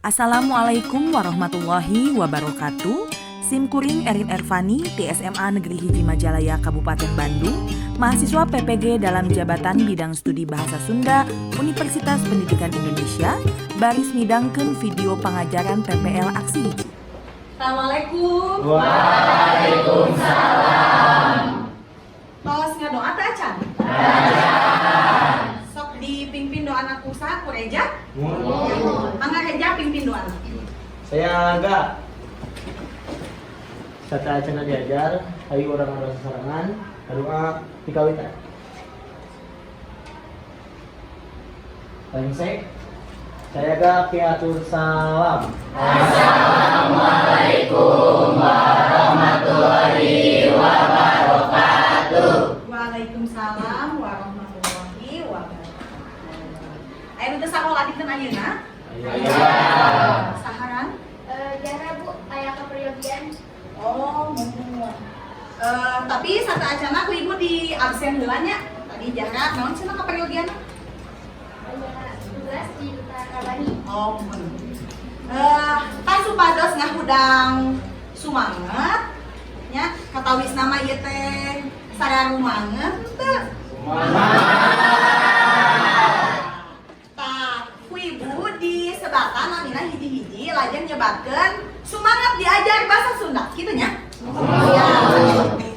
Assalamualaikum warahmatullahi wabarakatuh. Sim kuring Erin Ervani ti SMA Negeri 1 Majalaya, Kabupaten Bandung, mahasiswa PPG dalam jabatan bidang studi Bahasa Sunda, Universitas Pendidikan Indonesia, baris midangkeun video pangajaran PPL Aksi 1. Assalamualaikum. Waalaikumsalam. Tos ngadoa teh acan? Sok dipimpin doa ku saha, ku Reja? Mangga, Reja, pimpin doa. Saya agak sateuacanna diajar, hayu urang ngadoa sasarengan, doa pikawitan. Lengse, saya agak pihatur salam. Assalamualaikum warahmatullahi wabarakatuh. Waalaikumsalam warahmatullahi wabarakatuh. Aya nu teu sakola dinten ayeuna? Aya. Saha ngaran? Jara, Bu, aya kaperyogian. Oh, muhun. Tapi sateuacanna ku Ibu di absen heula nya. Tadi Jahra naon cenah kaperyogianna? Aya tugas di Duta Rabani. Oh, muhun. Kan supados ngahudang sumanget nya, katawisna mah ieu teh sararumanget teu? Tah, ku Ibu disebatan namina hiji-hiji, lajeng nyebatkeun "Semangat diajar bahasa Sunda", kitu nya. Ya.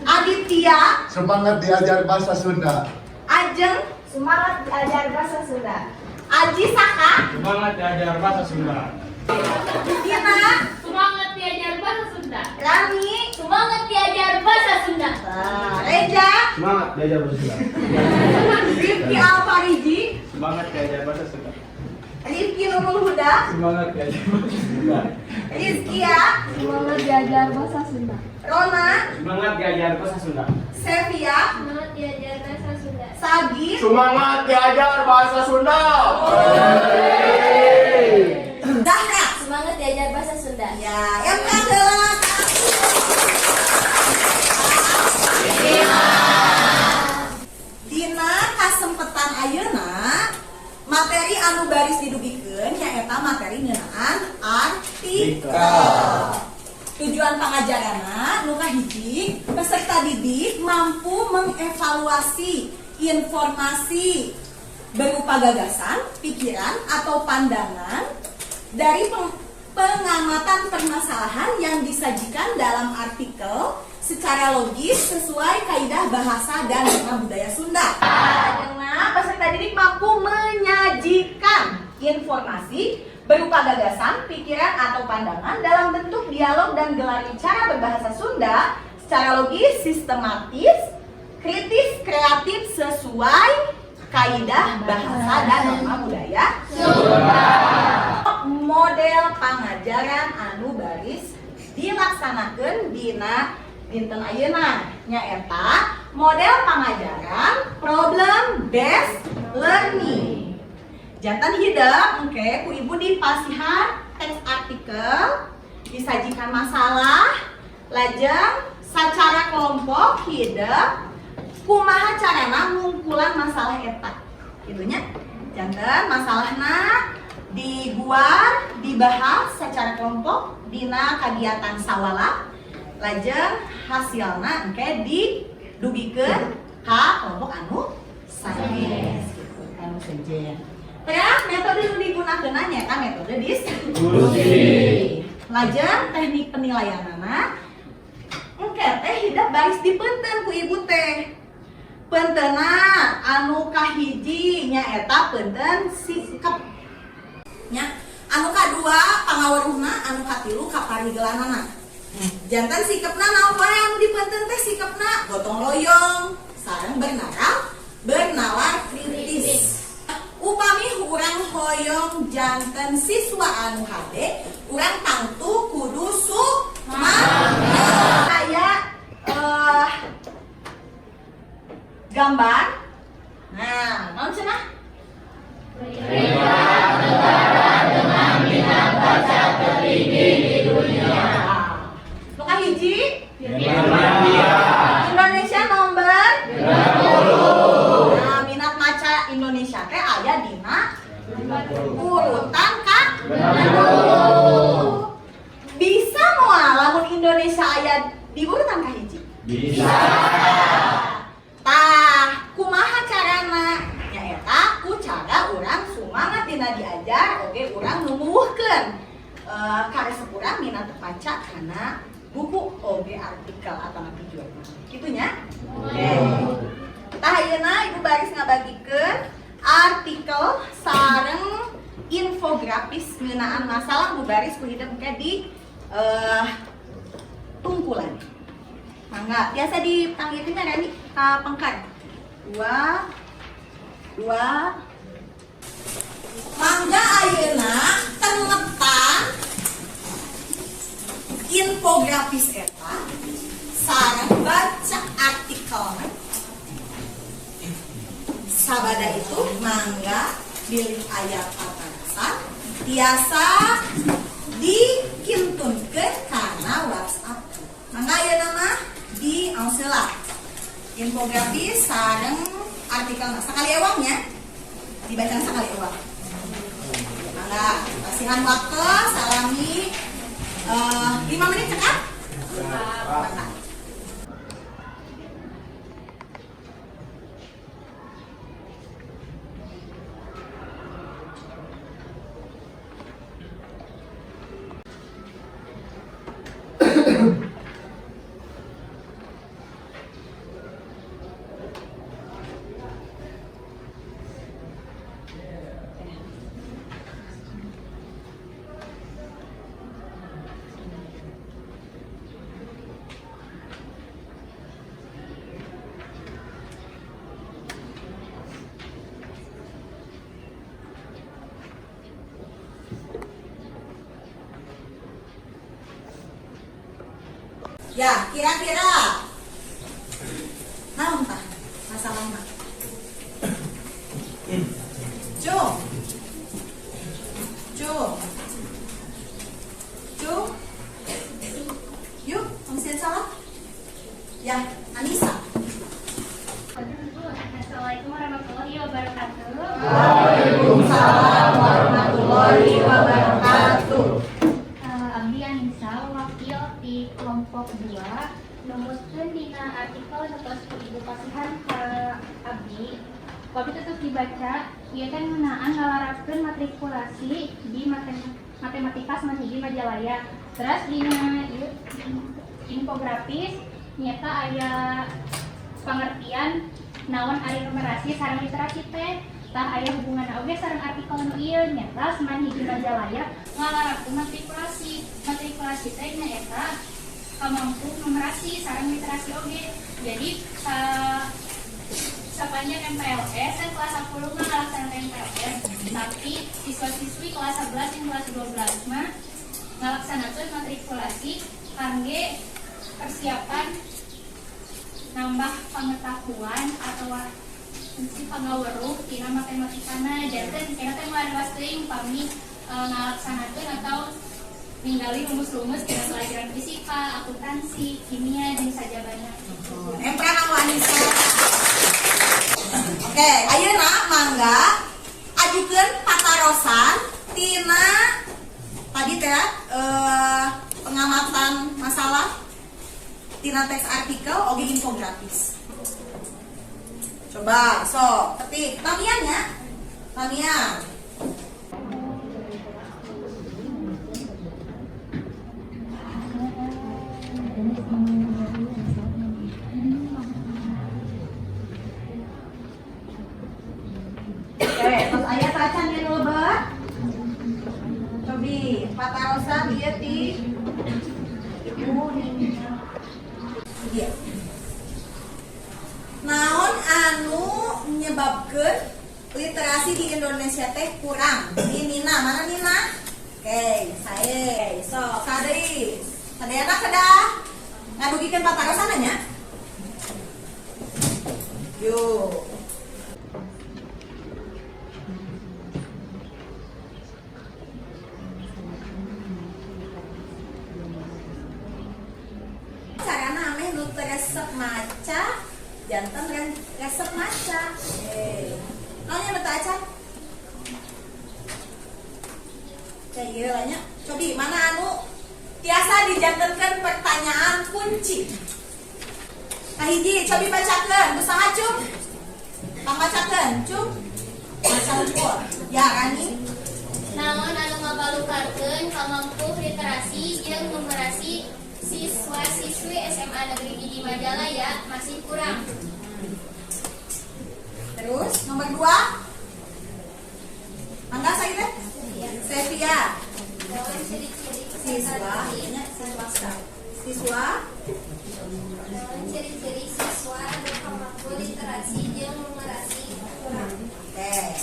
Aditya. Semangat diajar bahasa Sunda. Ajeng. Semangat diajar bahasa Sunda. Aji Saka. Semangat diajar bahasa Sunda. Dina. Semangat diajar bahasa Sunda. Rani. Semangat diajar bahasa Sunda. Tah, Reja. Semangat diajar bahasa Sunda. Rifki Alfariji. Semangat diajar bahasa Sunda. Rifki Nurul Huda. Semangat diajar bahasa Sunda. Rizkia. Semangat diajar bahasa Sunda. Rona. Semangat diajar bahasa Sunda. Sevia. Semangat diajar bahasa Sunda. Sagi. Semangat diajar bahasa Sunda. Zahra. Semangat diajar bahasa Sunda. Ya, yang adalah dina kasempetan ayeuna, materi anu baris didugikeun nyaeta materi ngeunaan artikel. Tujuan pangajaranna nu kahiji, peserta didik mampu mengevaluasi informasi berupa gagasan, pikiran atau pandangan dari pengamatan permasalahan yang disajikan dalam artikel secara logis sesuai kaidah bahasa dan norma budaya Sunda. Karena peserta didik mampu menyajikan informasi berupa gagasan, pikiran atau pandangan dalam bentuk dialog dan gelar bicara berbahasa Sunda secara logis, sistematis, kritis, kreatif sesuai kaidah bahasa dan norma budaya Sunda. Model pangajaran anu baris dilaksanakan dina dinten ayeuna nyaeta model pangajaran problem based learning. Janten hidep engke ku Ibu dipasihan teks artikel, disajikan masalah, lajeng secara kelompok hidep kumaha carana ngungkulan masalah eta. Kitu nya. Janten masalahna diguar, dibahas secara kelompok dina kagiatan sawala, lajeng hasilna engke didugikeun ka kelompok anu sanes gitu, anu sejen. Terus metode nu digunakeun nyaeta metode diskusi. Lajeng teknik penilaianana engke teh hidep baris dipeunteun ku Ibu teh. Peunteunna anu kahiji nyaeta peunteun sikep. Nya, anu kadua pangaweruhna, anu katilu kaparigelanana. Janten sikepna naon wae anu dipeunteun teh, sikepna gotong royong sareng bernalar kritis. Upami urang hoyong janten siswa anu hade, urang tangtu kudu sumanget. Aya gambar. Nah, naon cenah? Peringkat negara dengan minat baca tertinggi di dunia. Nu kahiji? Finlandia. Indonesia nomor 60. Nah, minat maca Indonesia teh aya dina urutan ka 60. Bisa. Tah, kumaha carana? Nyaeta ku cara urang sumangat dina diajar oge urang numuwuhkeun karesep urang minat maca kana buku oge artikel atau jurnal. Kitu nya? Oke. Tah, ayeuna Ibu baris ngabagikeun artikel sareng infografis ngeunaan masalah nu baris ku hidep engke di tungkulan. Mangga, biasa dipanggilkeun Rani ka pengkar. Dua, dua. Mangga ayeuna tengetan infografis eta sareng baca artikel. Sabada itu mangga bilih aya patarosan tiasa dikintunkeun kana WhatsApp. Mangga ayeuna mah di heula infografis sareng artikel sakali ewang nya, dibaca sakali ewang. Mangga kasihan waktu salami 5 menit cekap. Mangga. Ya, kira-kira naon tah masalahna? Cung. Cung. Cung. Yuk, pengisian salah. Ya, Anissa. Assalamualaikum warahmatullahi wabarakatuh. Waalaikumsalam warahmatullahi wabarakatuh. Abdi Anissa, wakil di kelompok 2, numutkeun dina artikel nu tos ku Ibu pasihan ka abdi. Ku abdi tetep dibaca, ieu teh ngeunaan ngalaraskeun matrikulasi di matematika SMAN 1 Majalaya. Terus dina ieu infografis nyata aya pengertian naon ari numerasi sareng literasi teh. Tah, aya hubungan oge sareng artikel nu ieu, nyata SMAN 1 Majalaya ngalarapkeun matrikulasi. Matrikulasi teh nyaeta kamampu numerasi sareng literasi oge. Jadi sapanjang MPLS kan kelas 10 mah ngalaksanakan MPLS, tapi siswa-siswi kelas 11 dan kelas 12 mah ngalaksanakeun matrikulasi kangge persiapan nambah pengetahuan atau si pangaweruh tina matematikana. Janten kena teh moal luas teuing pami ngalaksanakeun atau ninggali rumus-rumus tina pelajaran fisika, akuntansi, kimia jeung sajabana. Empran aku Anissa. Oke, ayeuna mangga ajukeun patarosan tina tadi teh pengamatan masalah tina teks artikel oge infografis. Coba, sok, ketik. Tamian ya. Tamian. Oke, terus aya tacan di lebet. Cobi, patarosan ieu ti Iya. Naon anu menyebabkan literasi di Indonesia teh kurang? Ini Nina, mana Nina? Oke, saya. Sok, sadei. Sadayana kedah ngadugikeun patarosan nya. Yuk. Carana ameh nu teu resep maca janten resep maca. Eh. Naonnya nu teu acan? Cai ieu lah nya. Cobi mana anu tiasa dijantenkeun pertanyaan kunci. Kahiji, cobi bacakeun, ku saha, Cung? Pangbacakeun, Cung. Baca ukur. Ya, Rani. Naon anu ngabalukarkeun kamampuh literasi jeung numerasi siswa-siswi SMA Negeri Hiji Majalaya masih kurang? Terus nomor 2. Mangga saya teh. Sevia. Naon ciri-ciri Siswa, siswa, siswa. Naon ciri-ciri siswa anu kamampu literasi jeung numerasi kurang? Oke.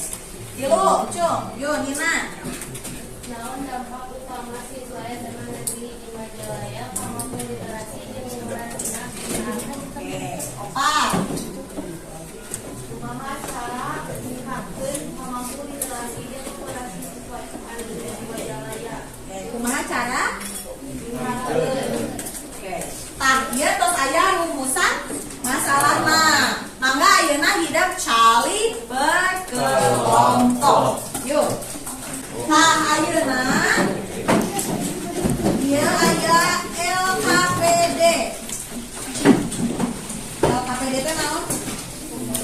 Tilu, Cung. Yo, Nina. Naon dampak utama siswa SMA Negeri Hiji Majalaya kamampu literasi jeung numerasina kurang? Oke. Opat. Kumaha cara ningkatkeun kamampu literasi jeung numerasi siswa SMA Negeri Hiji Majalaya? Oke, kumaha cara? Oke. Tah, ieu tos aya rumusan masalahna. Mangga ayeuna hidep calik berkelompok. Yuk. Tah, ayeuna ieu aya LKPD. LKPD teh naon?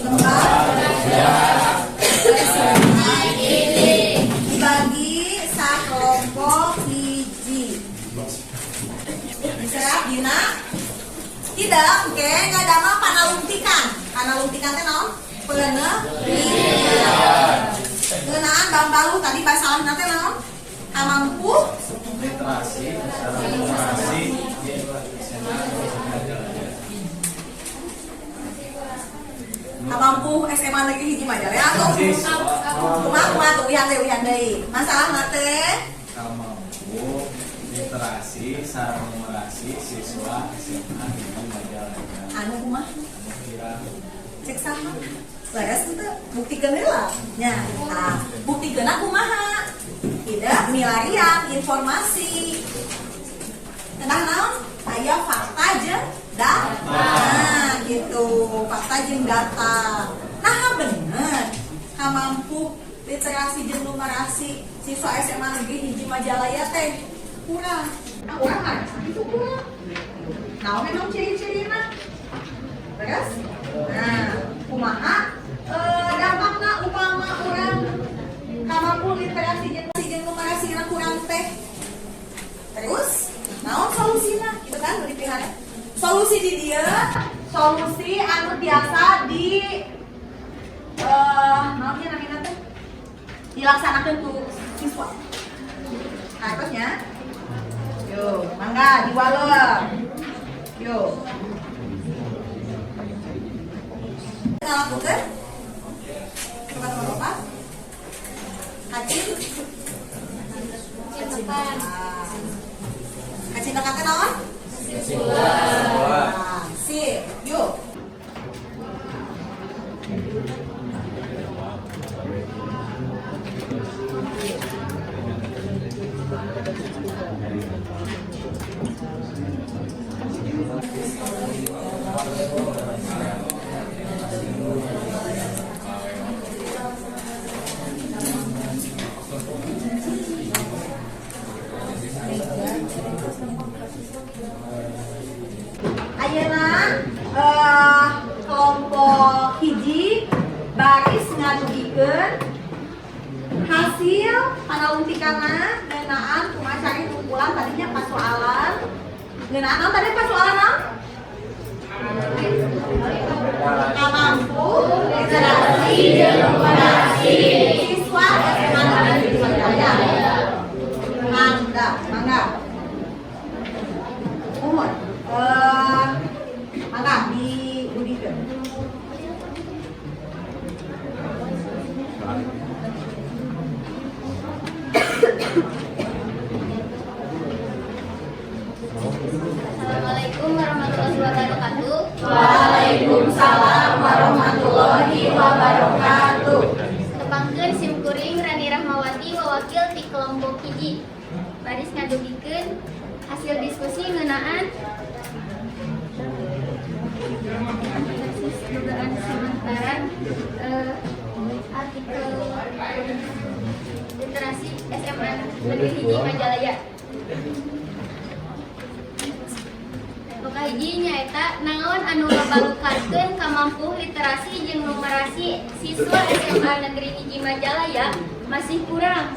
Lembar dibagi sakelompok hiji. Diserap dina tidak, oke, ngadamel panalungtikan. Panalungtikan teh naon? Penelitian. Ngeunaan bangbaluh tadi masalahna teh naon? Kamampu literasi sareng numerasi SMA Majalaya. Kamampu SMA Negeri Hiji Majalaya atau kumaha, kumaha tuh? Uihan deui, uihan deui. Masalahna teh Kamampu literasi sareng numerasi siswa SMA Hiji Majalaya. Anu kumaha? Anu kirang. Cek saha? Leres teu? Buktikeun heula. Nya, tah, buktikeunna kumaha? Tidak milarian informasi. Tentang naon? Aya fakta jeung data. Nah, gitu. Fakta jeung data. Nah, bener. Kamampu literasi jeung numerasi siswa SMA Negeri Hiji Majalaya teh kurang. Nah, urang mah itu kurang. Nah, memang ciri-cirina. Terus? Nah, kumaha dampakna upama urang kamampu literasi jeung numerasi kurang teh? Terus, naon solusina? Gitu kan nu dipihara. Solusi di dieu, solusi anu biasa di naonnya namina teh? Dilaksanakeun ku siswa. Nah, terusnya. Yo, mangga diwaler. Yo. Ngalakukeun? Coba nomor 4. Kacil. Cintakan. Ah. Kacindakan teh naon? Ah, sip. Yuk. Ayeuna kelompok hiji baris ngadugikeun hasil panalungtikanna ngeunaan kumaha cari kumpulan tadinya pasoalan ngeunaan naon tadi, pasoalan naon? Kamampu literasi jeung numerasi siswa SMA Negeri Majalaya. Mangga, mangga. Umur. Mangga didugikeun. Assalamualaikum warahmatullahi wabarakatuh. Waalaikumsalam warahmatullahi wabarakatuh. Tepangkeun sim kuring Rani Rahmawati wawakil ti kelompok 1. Baris ngadugikeun hasil diskusi ngeunaan analisis dugaan sementara artikel literasi SMA Negeri Hiji Majalaya. Nu kahiji. Kahiji nyaeta naon anu ngabalukarkeun kamampuh literasi jeung numerasi siswa SMA Negeri 1 Majalaya masih kurang.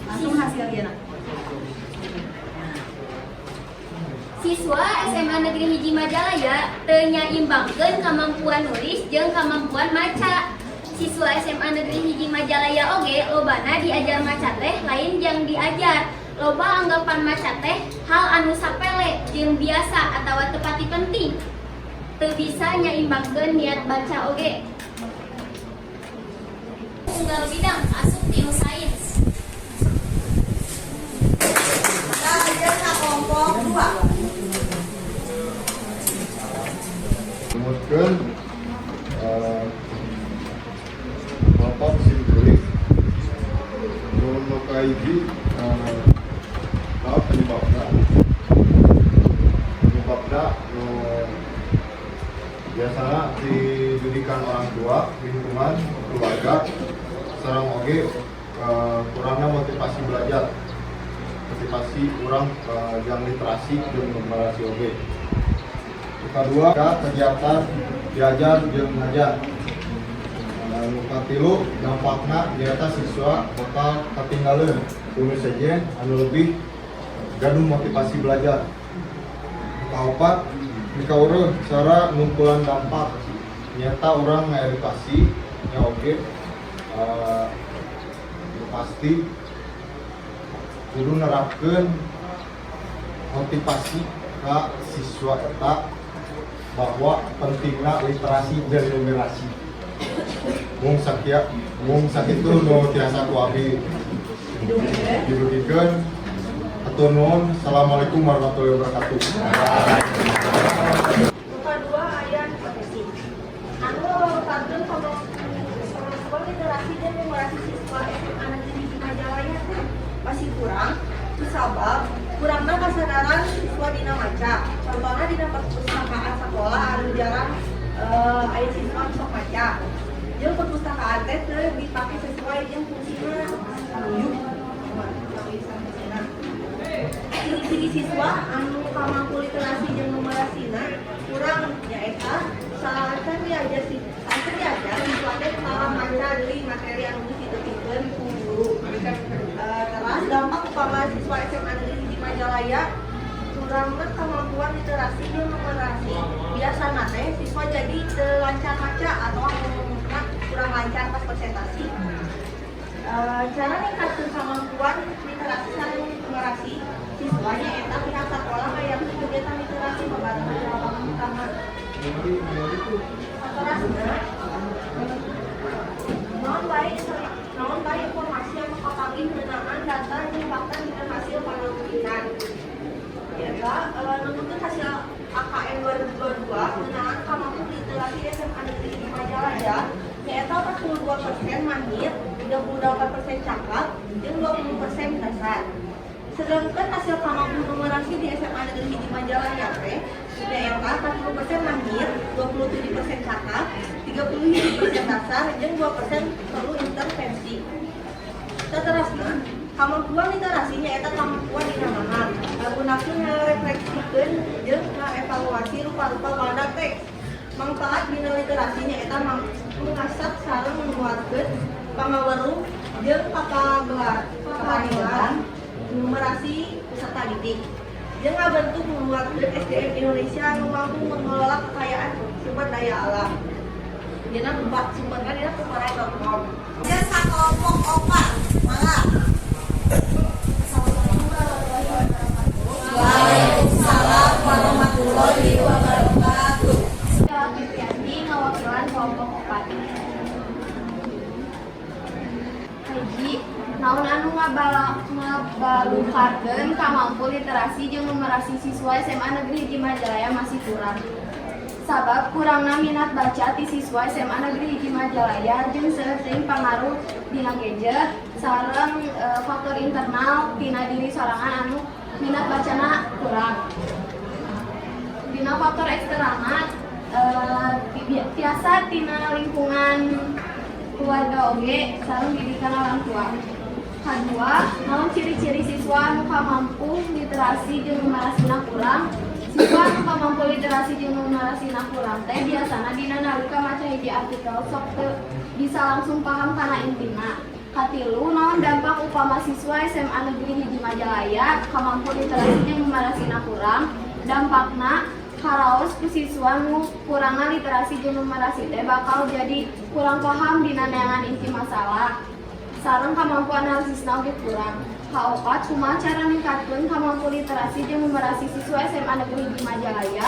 Langsung hasil dia nak. Siswa SMA Negeri 1 Majalaya teu nyaimbangkeun kamampuan nulis jeung kamampuan maca. Siswa SMA Negeri 1 Majalaya oge lobana diajar maca teh lain jang diajar. Loba anggapan maca teh hal anu sapele jeung biasa atawa teu pati penting. Teu bisa nyaimbangkeun niat baca oge. Unggal bidang asup tina sains. Kita aja kelompok dua. Numutkeun kelompok simkuring nu kahiji, naon penyebabna penyebabna nu biasana dididikan orang tua, lingkungan keluarga, sareng oge kurangnya motivasi belajar, motivasi kurang yang literasi dan numerasi oge. Kedua, kegiatan diajar jeung ngajar. Nu katilu, dampakna nyata siswa bakal ketinggalan ku nu sejen anu lebih gaduh motivasi belajar. Nu kaopat, mikaureuh cara ngumpulan dampak nyata urang ngedukasi nya oge nu pasti kudu nerapkeun motivasi ka siswa eta bahwa pentingna literasi dan numerasi. Mung sakia, mung sakitu nu tiasa ku abdi didugikeun. Hatur nuhun. Assalamualaikum warahmatullahi wabarakatuh. Kedua, aya hipotesis. Anu ngabalukarkeun kemampuan literasi dan numerasi siswa SMA Negeri 1 Majalaya teh masih kurang kusabab kurangna kasadaran siswa dina maca. Contohna dina perpustakaan sekolah anu jarang aya siswa nu sok maca. Jeung perpustakaan teh teu dipake sesuai jeung fungsina. Yuk, fungsina. Ciri-ciri siswa anu kamampu literasi jeung numerasina kurang nyaeta saacan diajar siswa teh salah maca deui materi anu geus ditepikeun ku guru. Teras dampak upama siswa SMA Negeri 1 Majalaya kurangna kemampuan literasi jeung numerasi, biasana teh siswa jadi teu lancar maca atau ngomongna kurang lancar pas presentasi. Cara ningkatkeun kemampuan literasi sareng numerasi siswa nyaeta pihak sekolah ngayakeun kegiatan literasi bebarengan di lapangan utama. Saterasna, naon bae informasi anu kapanggih ngeunaan data jeung fakta dina hasil panelitian. Nyaeta numutkeun hasil AKM 2022 ngeunaan kamampuan literasi SMA Negeri 1 Majalaya nyaeta 42% mahir, 38% cakap, jeung 20% dasar. Sedangkan hasil kemampuan numerasi di SMA Negeri 1 Majalaya teh nyaeta 40% mahir, 27% cakap, 30% dasar, jeung 2% perlu intervensi. Saterasna, kemampuan literasi nyaeta kemampuan dina mahar, ngagunakeun, ngarefleksikeun jeung ngaevaluasi rupa-rupa banda teks. Mangfaat dina literasi nyaeta mampu ngasak sareng nguatkeun pangaweruh jeung kapaharilan numerasi peserta didik. Jeung ngabentuk nguatkeun SDM Indonesia anu mampu mengelola kekayaan sumber daya alam. Dina empat sumberna dina kumparan.com. Dan kelompok opat, mangga. Assalamualaikum warahmatullahi wabarakatuh. Waalaikumsalam warahmatullahi wabarakatuh. Fitrianti ngawakilan kelompok 4. Hiji, naon anu ngabalukarkeun kamampu literasi jeung numerasi siswa SMA Negeri 1 Majalaya masih kurang. Sabab kurangna minat baca ti siswa SMA Negeri 1 Majalaya jeung seueur teuing pangaruh dina gadget sareng faktor internal tina diri sorangan anu minat bacana kurang. Dina faktor eksternalna tiasa tina lingkungan keluarga oge sareng didikan orang tua. Kedua, naon ciri-ciri siswa anu kamampu literasi jeung numerasina kurang? Siswa anu kamampu literasi jeung numerasina kurang teh biasana dina nalika maca hiji artikel sok teu bisa langsung paham kana intina. Katilu, naon dampak upama siswa SMA Negeri 1 Majalaya kamampu literasi jeung numerasina kurang? Dampakna karaos ku siswa nu kurangna literasi jeung numerasi teh bakal jadi kurang paham dina neangan inti masalah, sareng kemampuan analisisna oge kurang. Kaopat, kumaha cara ningkatkeun kamampu literasi jeung numerasi siswa SMA Negeri 1 Majalaya?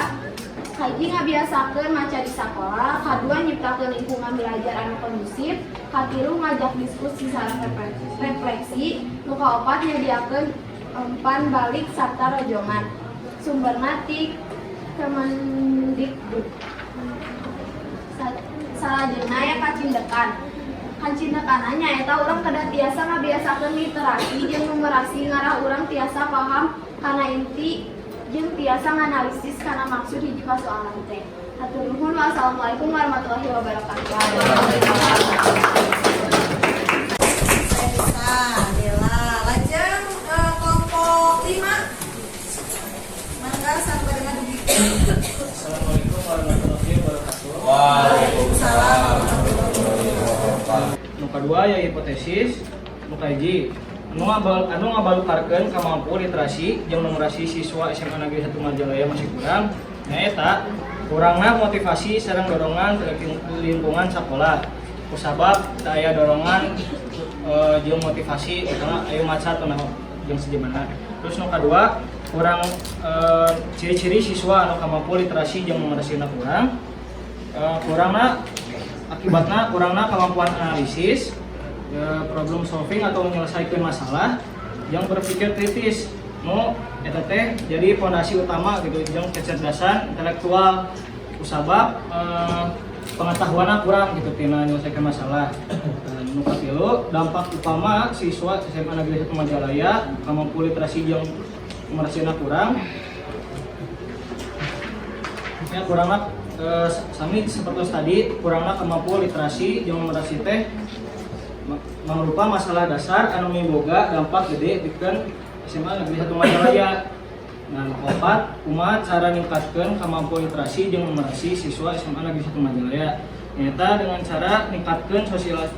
Kahiji, ngabiasakeun maca di sakola. Kadua, nyiptakeun lingkungan belajar anu kondusif. Katilu, ngajak diskusi sareng refleksi. Nu kaopat, nyadiakeun umpan balik sarta rojongan. Sumberna ti Kemendikbud. Salajengna aya kacindekan. Kacindekanna nyaeta urang kedah tiasa ngabiasakeun literasi jeung numerasi ngarah urang tiasa paham kana inti jeung tiasa nganalisis kana maksud hiji pasoalan teh. Hatur nuhun, wassalamualaikum warahmatullahi wabarakatuh. Bisa, Dela. Lajeng kelompok 5. Mangga sampai dengan dugi. Assalamualaikum warahmatullahi wabarakatuh. Waalaikumsalam. Nu kadua ya hipotesis, nu kahiji anu ngabalukarkeun kamampu literasi jeung numerasi siswa SMA Negeri 1 Majalaya masih kurang nyaeta kurangna motivasi sareng dorongan di lingkungan sekolah, kusabab teu aya dorongan jeung motivasi utama ayo maca atau naon jeung sejemana. Terus nu kadua, kurang ciri-ciri siswa anu kamampu literasi jeung numerasina kurang, kurangna akibatna kurangna kemampuan analisis, problem solving atau menyelesaikan masalah yang berpikir kritis nu eta teh jadi fondasi utama gitu jeung kecerdasan intelektual, kusabab pengetahuanna kurang gitu tina menyelesaikan masalah. Nu katilu, dampak utama siswa SMA Negeri 1 Majalaya kemampu literasi jeung numerasina kurang ya, kurangna sami seperti tadi, kurangna kemampuan literasi jeung numerasi teh mangrupa masalah dasar anu miboga dampak gede pikeun SMA Negeri 1 Majalaya. Nah, nu kaopat, kumaha cara ningkatkeun kemampuan literasi jeung numerasi siswa SMA Negeri 1 Majalaya? Nyaeta dengan cara ningkatkeun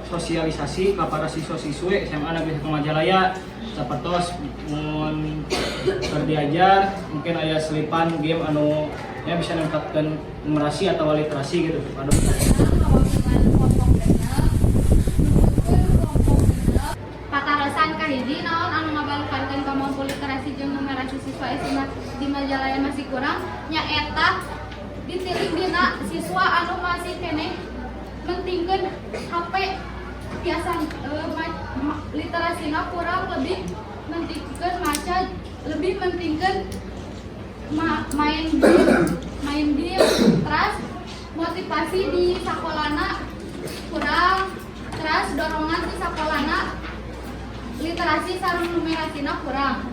sosialisasi ka para siswa-siswi SMA Negeri 1 Majalaya, sapertos mun keur diajar mungkin aya selipan game anu ya bisa ningkatkeun numerasi atau literasi gitu. Aduh. Kawakilan kelompok 6 nuturkeun kelompok 6. Patarosan kahiji, naon anu ngabalukarkeun kamampu literasi jeung numerasi siswa SMA di Majalaya masih kurang? Nyaeta ditilik dina siswa anu masih keneh mentingkeun HP, tiasa literasina kurang, lebih mentingkeun maca, lebih mentingkeun main game, main game. Terus motivasi di sakolana kurang, terus dorongan di sakolana, literasi sareng numerasina kurang.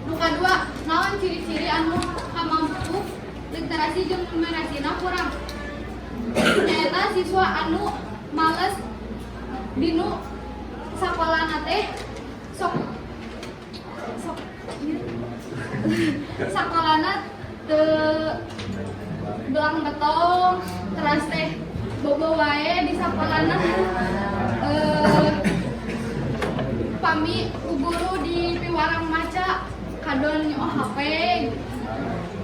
Nu kadua, naon ciri-ciri anu kamampu literasi jeung numerasina kurang? Nyaeta siswa anu males dinu sakolana teh, sok sok ieu sakolana teu belang betong, teras teh bobo wae di sakolana, pami ku guru di piwarang maca kadon nyoo HP.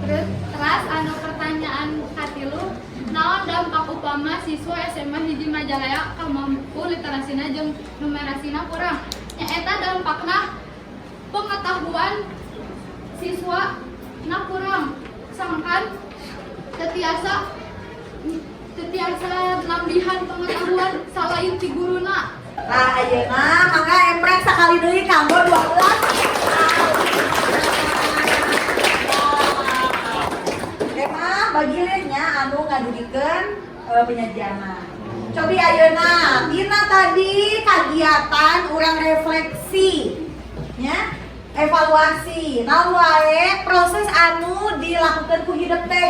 Terus teras anu pertanyaan katilu, naon dampak upama siswa SMA 1 Majalaya kamampu literasina jeung numerasina kurang? Nyaeta dampakna pengetahuan siswa na kurang, sangkan teu tiasa nambihan pengetahuan selain ti guruna. Nah, ayeuna mangga emprek sakali deui kanggo 12. Emang bagilirnya anu ngadugikeun penyajianna. Cobi ayeuna dina tadi kagiatan urang refleksi nya, evaluasi naon wae proses anu dilakukan ku hidep teh.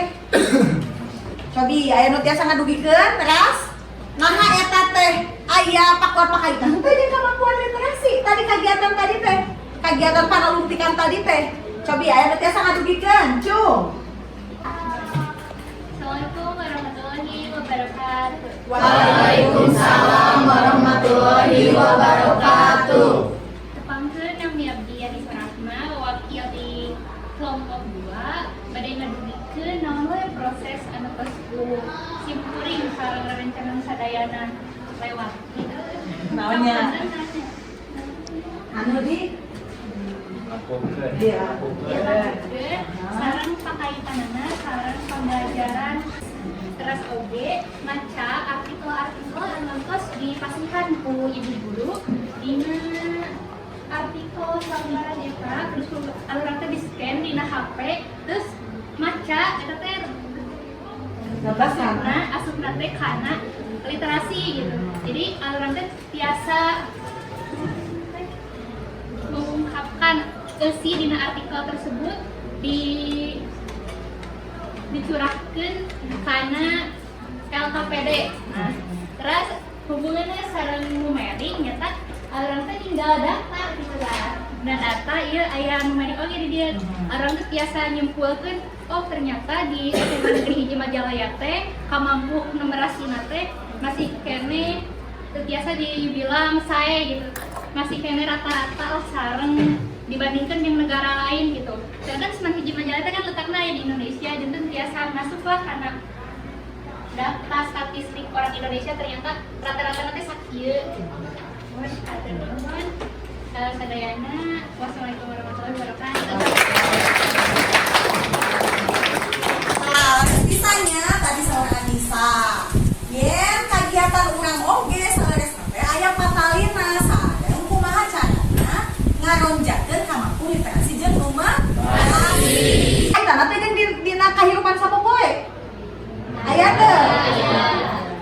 Cobi aya nu tiasa ngadugikeun teras naha eta teh aya pakuan pakaitan teh jeung kemampuan literasi tadi, kagiatan tadi teh, kagiatan panalungtikan tadi teh. Cobi aya nu tiasa ngadugikeun, cung. Waalaikumsalam warahmatullahi wabarakatuh. Tepangkeun, nami abdi Anissa Rahma, wakil di kelompok 2, bade ngadugikeun naon we proses anu tos ku simkuring sareng rerencangan sadayana lewat. Naonnya? Anu di Iya. Sareng pakaitanana sareng pembelajaran, terus oge maca artikel-artikel anu tos dipasihan ku ibu guru dina artikel salembaran eta, terus ku urang teh di scan dina HP, terus maca eta teh Lebasan. Karena asupna teh kana literasi gitu, jadi urang teh tiasa mengungkapkan eusi dina artikel tersebut dicurahkeun kana LKPD. Nah, terus hubungannya sareng numerik nyata urang teh tinggal data gitu lah. Nah, data ieu aya numerik oge di dieu. Urang teh tiasa nyimpulkeun, oh, ternyata di SMA Negeri 1 Majalaya teh kamampu numerasina teh masih keneh teu biasa dibilang sae gitu, masih keneh rata-rata lah sareng dibandingkan yang negara lain gitu. Sedangkan SMAN 1 Majalaya teh kan letaknya ya di Indonesia, jadi tiasa masuk lah karena data statistik orang Indonesia ternyata rata-rata nanti sakieu gitu. Wah, ada nuhun. Sadayana, wassalamualaikum warahmatullahi wabarakatuh. Nah, bisanya tadi saur Anissa. Yen kagiatan urang oge saleres teh aya patalina sareng kumaha carana ngaronjakeun kamampu literasi jeung numerasi. Eta teh jeung dina kahirupan sapopoe. Aya teu?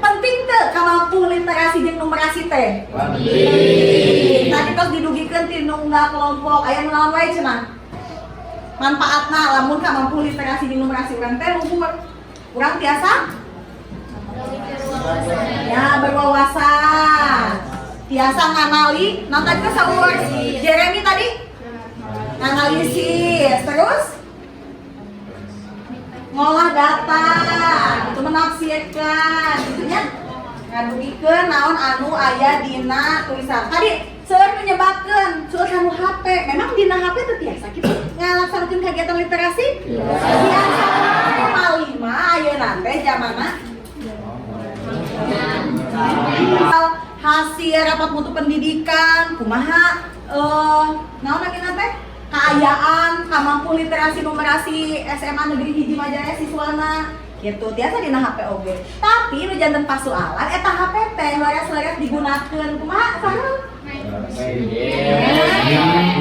Penting teu kamampu literasi jeung numerasi teh? Penting. Tadi tos didugikeun ti nu unggal kelompok, aya nu naon wae cenah? Manfaatna lamun kamampu literasi jeung numerasi urang teh luhur. Urang tiasa ya berwawasan. Tiasa nganali, nah tadi kan saur Jeremy tadi analisis, terus ngolah data, itu menafsirkan, gitu nya. Ngadugikeun naon anu aya dina tulisan. Tadi seueur nu nyebatkeun, seueur anu HP. Memang dina HP teu tiasa kitu ngalaksanakeun kegiatan literasi? Tiasa wae, malima ayeuna teh zamanna hasil rapat mutu pendidikan kumaha, naon lagi teh kaayaan kamampu literasi numerasi SMA Negeri 1 Majalaya siswana gitu, tiasa dina HP oge. Tapi nu janten pasualan eta HP teh leres-leres digunakeun kumaha saha?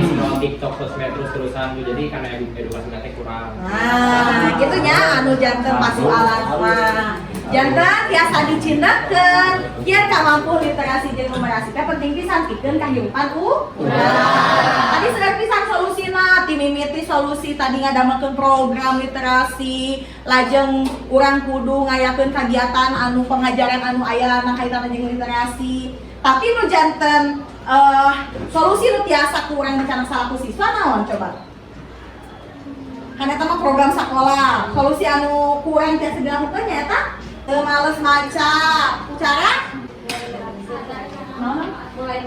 Scroll TikTok, sosmed terus terusan tuh, jadi karena edukasi nanti kurang. Nah, gitu nya anu janten pasualan mah. Janten tiasa dicindekkeun kieu kamampu literasi jeung numerasi teh penting pisan pikeun kahirupan urang. Tadi seueur pisan solusina, ti mimiti solusi tadi ngadamelkeun program literasi, lajeng urang kudu ngayakeun kagiatan anu pengajaran anu aya kaitan jeung literasi. Tapi nu janten solusi nu tiasa ku urang rencana salaku siswa naon coba? Kan eta mah program sekolah. Solusi anu kurang tiasa dilakukan nyaeta teu males maca. Ku cara? Naon? Mulai.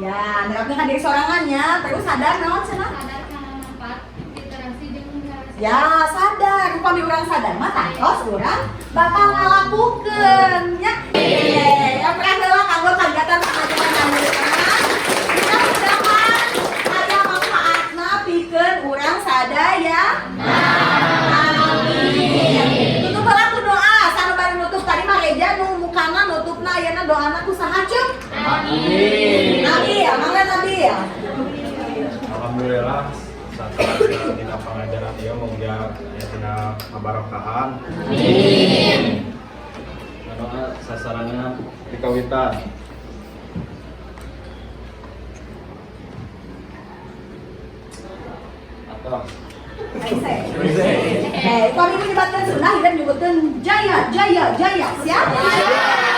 Ya, nerapkeun ka diri sorangannya, terus sadar naon cenah? Sadar kana manfaat literasi jeung numerasi. Ya, sadar. Upami urang sadar mah tangtos urang bakal ngalakukeun nya. Ya, pernah heula kanggo kagiatan pengajaran ayeuna. Mudah-mudahan aya manfaatna pikeun urang sadaya. Amin. Tutup heula ku doa. Sanu bari nutup tadi mah Reja nu mukana nutupna, ayeuna doana ku saha ceuk? Amin. Nabil, mangga Nabil. Alhamdulillah saat dina pangajaran ieu mugia ya tina kabarokahan. Amin. Doa sasarannya. Dikawitan. Atau Aise. Eh, kami menyebatkan sunnah dan menyebutkan jaya, jaya, jaya. Siap? Jaya.